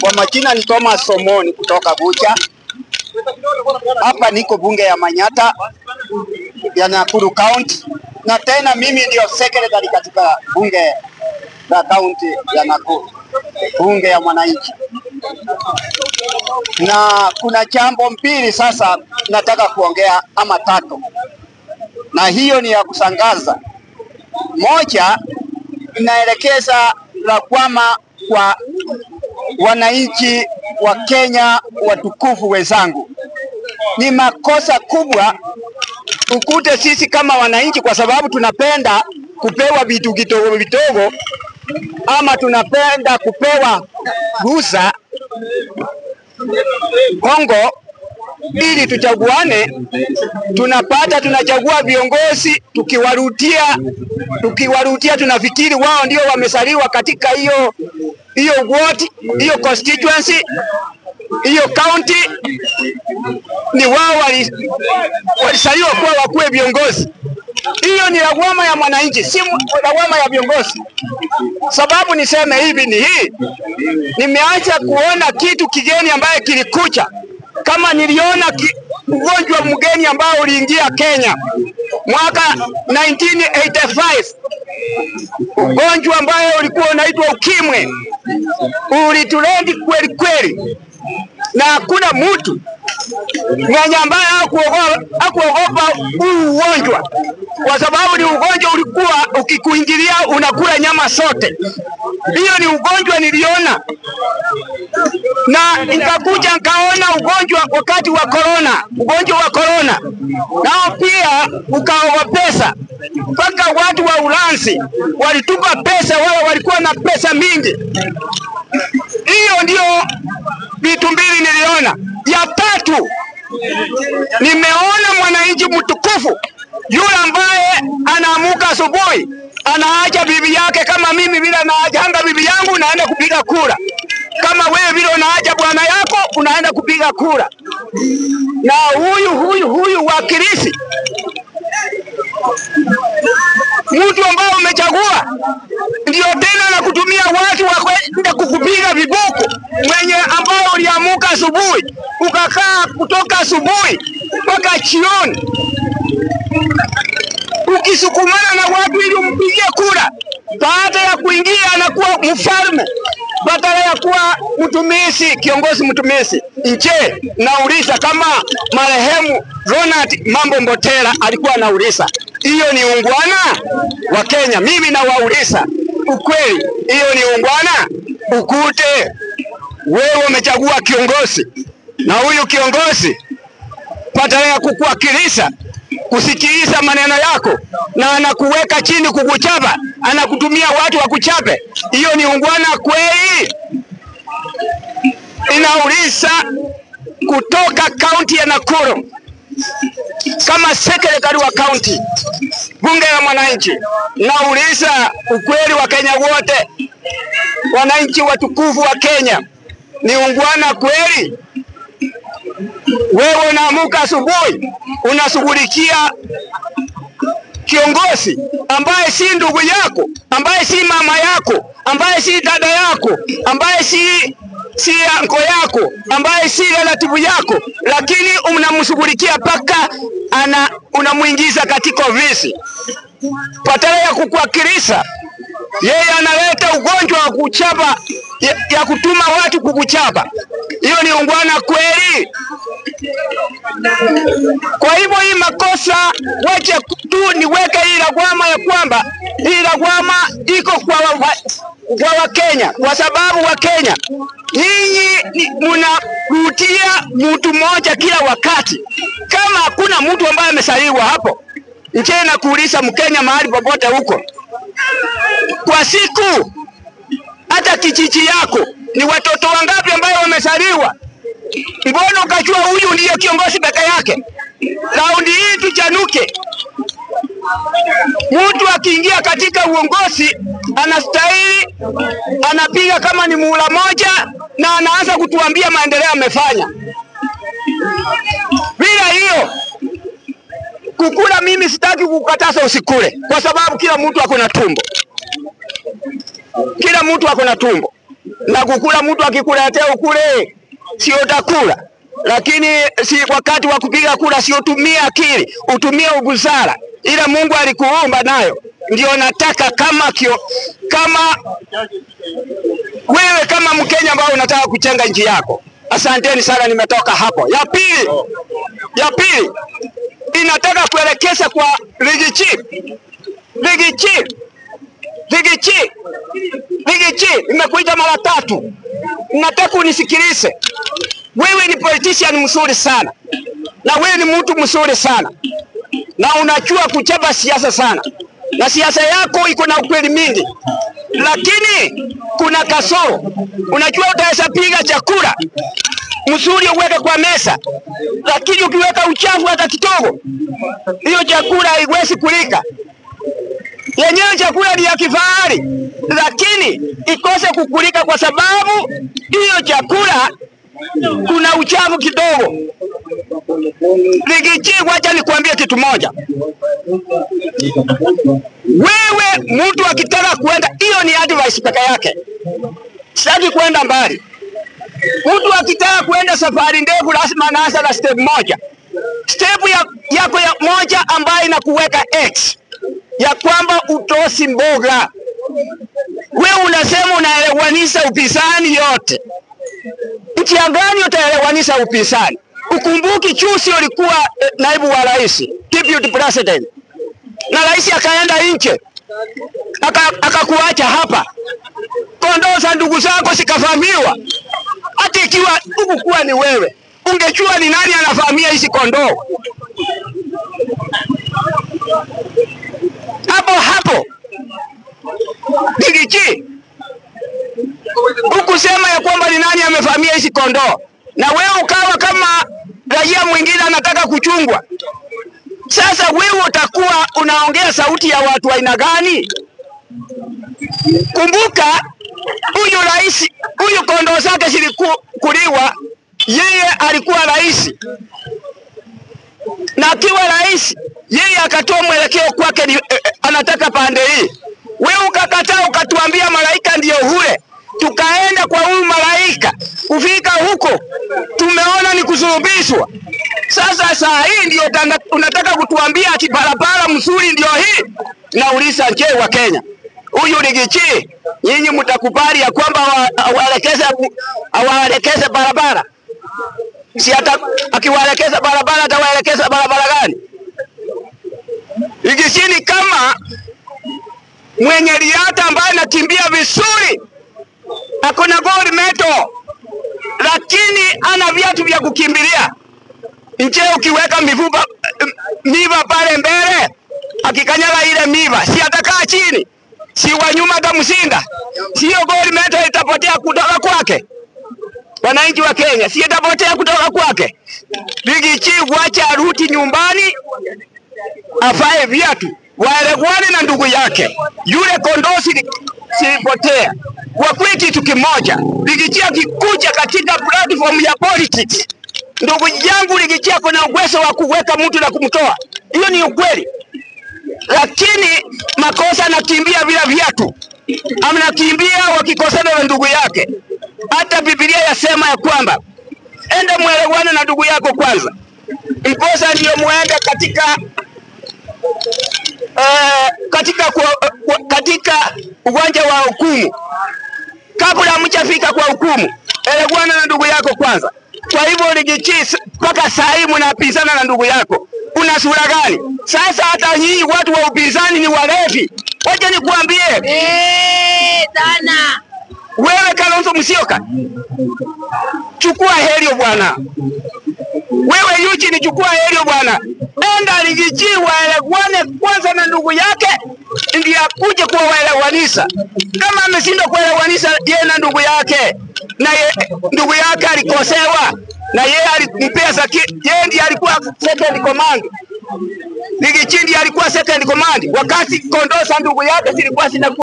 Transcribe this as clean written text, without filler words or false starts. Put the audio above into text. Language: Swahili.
Kwa majina ni Thomas Somoni kutoka Bucha. Hapa niko bunge ya Manyatta ya Nakuru County, na tena mimi ndio secretary katika bunge la county ya Nakuru, bunge ya mwananchi. Na kuna jambo mbili sasa nataka kuongea ama tatu, na hiyo ni ya kusangaza. Moja inaelekeza lawama kwa wananchi wa Kenya watukufu wenzangu. Ni makosa kubwa ukute sisi kama wananchi, kwa sababu tunapenda kupewa vitu kidogo vidogo, ama tunapenda kupewa ruhusa hongo ili tuchaguane. Tunapata, tunachagua viongozi, tukiwarutia tunafikiri wao ndio wamesaliwa katika hiyo hiyo ward, hiyo constituency, hiyo county, ni wao walisaliwa kuwa wakuwe viongozi. Hiyo ni lawama ya mwananchi, si lawama ya viongozi. Sababu niseme hivi ni hii, nimeacha kuona kitu kigeni ambaye kilikucha. Kama niliona ugonjwa mgeni ambao uliingia Kenya mwaka 1985, ugonjwa ambao ulikuwa unaitwa ukimwi, ulitulendi kweli kweli, na hakuna mtu mwenye ambaye hakuogopa huu ugonjwa, kwa sababu ni ugonjwa ulikuwa ukikuingilia unakula nyama sote. Hiyo ni ugonjwa niliona, na nikakuja nikaona ugonjwa wakati wa corona, ugonjwa wa corona nao pia ukaogopesa, mpaka watu wa Ulanzi walitupa pesa, wao walikuwa na pesa mingi. Hiyo ndio vitu mbili niliona. Ya tatu, nimeona mwananchi mtukufu yule ambaye anaamuka asubuhi anaacha bibi yake, kama mimi vile naachanga bibi yangu naenda kupiga kura, kama wewe vile unaacha bwana yako unaenda kupiga kura. Na huyu huyu huyu wakilisi mtu ambaye umechagua ndio tena na kutumia watu wa kwenda kukupiga viboko, mwenye ambao uliamuka asubuhi ukakaa kutoka asubuhi mpaka jioni ukisukumana na watu ili umpigie kura. Baada ya kuingia anakuwa mfalme badala ya kuwa mtumishi, kiongozi mtumishi. Nje nauliza, kama marehemu Ronald Mambo Mbotela alikuwa anauliza, hiyo ni ungwana wa Kenya? Mimi nawauliza ukweli, hiyo ni ungwana? Ukute wewe umechagua kiongozi, na huyu kiongozi badala ya kukuwakilisha, kusikiliza maneno yako, na anakuweka chini kukuchapa, anakutumia watu wakuchape, hiyo ni ungwana kweli? Inauliza kutoka kaunti ya Nakuru, kama secretary wa kaunti, bunge la mwananchi, nauliza ukweli wa Kenya wote, wananchi watukufu wa Kenya, ni ungwana kweli? Wewe unaamuka asubuhi unashughulikia kiongozi ambaye si ndugu yako, ambaye si mama yako, ambaye si dada yako, ambaye si anko yako, ambaye si relative yako, lakini unamshughulikia paka unamuingiza katika ofisi badala ya kukuwakilisha. Yeye analeta ugonjwa wa kuchapa, ya kutuma watu kukuchapa. Hiyo ni ungwana kweli? Kwa hivyo hii makosa, wache tu niweke hii lawama ya kwamba hii lawama iko kwa Wakenya, kwa sababu Wakenya nyinyi mnarutia mtu mmoja kila wakati. Kama hakuna mtu ambaye amesaliwa hapo, nje na kuuliza Mkenya mahali popote huko, kwa siku hata kijiji yako ni watoto wangapi ambao wamesaliwa? Mbona ukajua huyu ndiye kiongozi peke yake? Raundi hii tuchanuke. Mtu akiingia katika uongozi anastahili, anapiga kama ni muhula moja na anaanza kutuambia maendeleo amefanya. Bila hiyo kukula, mimi sitaki kukataza usikule, kwa sababu kila mtu ako na tumbo. Kila mtu ako na tumbo na kukula. Mtu akikuletea ukule, sio utakula, lakini si wakati wa kupiga kura, sio utumie akili, utumie ubusara ila Mungu alikuumba nayo. Ndio nataka kama wewe kama Mkenya ambao unataka kujenga nchi yako. Asanteni sana, nimetoka hapo. Ya pili inataka kuelekeza kwa Riggy G. Riggy G, Riggy G, Riggy G, nimekuita mara tatu, nataka unisikilize. Wewe ni politician mzuri sana, na wewe ni mtu mzuri sana, na unajua kuchapa siasa sana, na siasa yako iko na ukweli mingi, lakini kuna kasoro. Unajua utaweza piga chakula mzuri uweke kwa meza, lakini ukiweka uchafu hata kidogo, hiyo chakula haiwezi kulika. Yenyewe chakula ni ya kifahari, lakini ikose kukulika kwa sababu hiyo chakula kuna uchafu kidogo. Riggy G, wacha nikwambie kitu moja. Wewe mtu akitaka kuenda, hiyo ni advice peke yake, sitaki kuenda mbali. Mtu akitaka kuenda safari ndefu lazima anaanza na step moja. Step yako ya moja ambayo inakuweka X ya kwamba utosi mboga. Wewe unasema unaelewanisha upinzani yote. Nchi ya gani utaelewanisha upinzani? Ukumbuki chusi ulikuwa naibu wa rais, deputy president, na rais akaenda nje akakuacha hapa, kondoo za ndugu zako zikavamiwa. Hata ikiwa hukukuwa ni wewe, ungejua ni nani anavamia hizi kondoo. Hapo hapo Riggy G, hukusema ya kwamba ni nani amevamia hizi kondoo, na wewe ukawa kama raia mwingine anataka kuchungwa. Sasa wewe utakuwa unaongea sauti ya watu wa aina gani? Kumbuka huyu rais, huyu kondoo zake zilikuliwa, yeye alikuwa rais, na akiwa rais yeye akatoa mwelekeo kwake ni, anataka pande hii. Wewe ukakataa ukatuambia malaika ndiyo hule, tukaenda kwa huyu malaika, kufika huko tumeona ni kusulubishwa. Sasa saa hii ndio unataka kutuambia ati barabara mzuri ndio hii? Nauliza, je, wa Kenya, huyu Riggy G, nyinyi mtakubali ya kwamba awaelekeze barabara? Si hata akiwaelekeza barabara atawaelekeza barabara gani? Riggy G ni kama mwenye riadha ambaye anakimbia vizuri, ako na gold medal, lakini ana viatu vya kukimbilia. Nje ukiweka miva pale mbele, akikanyaga ile miva, si atakaa chini, si wa nyuma atamshinda? Sio gold medal itapotea kutoka kwake? Wananchi wa Kenya, si itapotea kutoka kwake? Riggy G, wacha arudi nyumbani, afae viatu, waelewane na ndugu yake yule, kondoo silipotea. Kwa kweli kitu kimoja, Riggy G akikuja katika platform ya politics, ndugu yangu Riggy G ako na uwezo wa kuweka mtu na kumtoa, hiyo ni ukweli, lakini makosa anakimbia bila viatu, anakimbia wakikosana na ndugu yake. Hata Biblia yasema ya kwamba enda mwelewane na ndugu yako kwanza, mkosa ndiyo muende katika uwanja wa hukumu. Kabla hamjafika kwa hukumu, elewana na ndugu yako kwanza. Kwa hivyo Riggy G, mpaka saa hii mnapinzana na ndugu yako, una sura gani? Sasa hata nyinyi watu wa upinzani ni walevi. Wacha nikuambie sana. Wewe Kalonzo Musyoka, chukua helio bwana. Wewe Eugene, chukua helio bwana. Enda Riggy G waelewane kwanza na ndugu yake, ndiye akuje kuwaelewanisha. Kama ameshindwa kuelewanisha yeye na ndugu yake, na ndugu yake alikosewa, na yeye alimpea saki, yeye ndiye alikuwa second command. Riggy G ndiye alikuwa second command wakati kondoo za ndugu yake zilikuwa zinakuwa